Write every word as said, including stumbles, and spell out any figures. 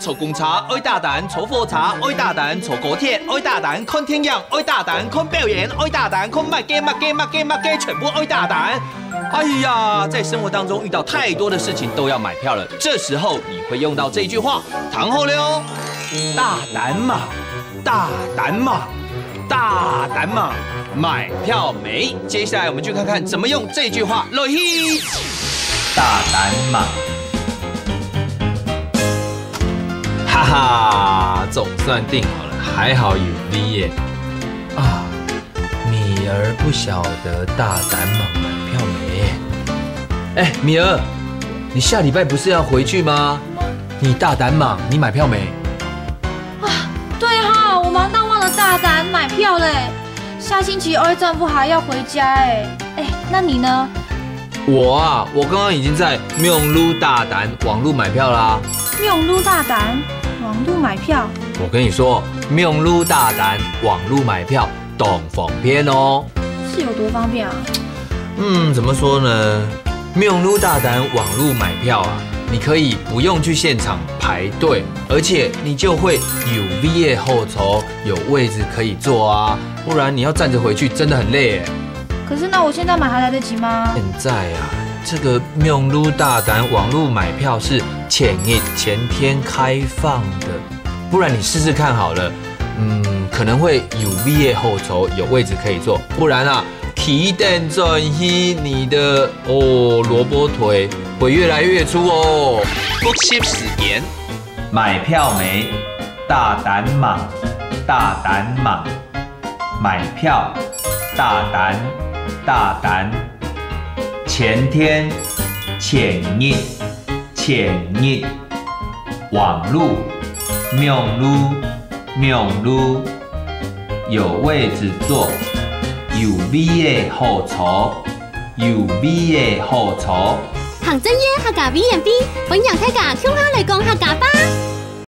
坐公車愛打單，坐火車愛打單，坐高鐵愛打單，看電影愛打單，看表演愛打單，看麼个麼个麼个麼个，全部愛打單。哎呀，在生活當中遇到太多的事情都要買票了，這時候你會用到這句話，聽好了哦，大膽買，大膽買，大膽買，買票沒？接下來我們就看看怎麼用這句話落去。大膽買。哈哈，總算訂好了，還好有V耶。啊，米兒不曉得大膽買買票沒耶。哎，米兒，你下禮拜不是要回去嗎？你大膽買，你買票沒？啊，對哈，我忙到忘了大膽買票嘞。下星期二丈夫還要回家哎。哎，那你呢？我啊，我剛剛已經在網路大膽網路買票啦。網路大膽，網路買票？我跟你說，網路大膽网路买票当方便哦。是有多方便啊？嗯，怎么说呢？网路大胆网路买票啊，你可以不用去现场排队，而且你就会有V的后头有位置可以坐啊，不然你要站着回去真的很累哎。可是那我现在买还来得及吗？现在啊，这个网路大胆网路买票是前日前天开放的，不然你试试看好了。嗯，可能会有V的后头有位置可以坐，不然啊，提等转去你的哦萝卜腿会越来越粗哦。复习时间，买票没？大胆买，大胆买，买票，大胆，大胆。前天，前日，前日。网路，网路，网路。有位置坐，有V的后座，有V的后座。行政院客家委员会，欢迎大家共下来讲客家话。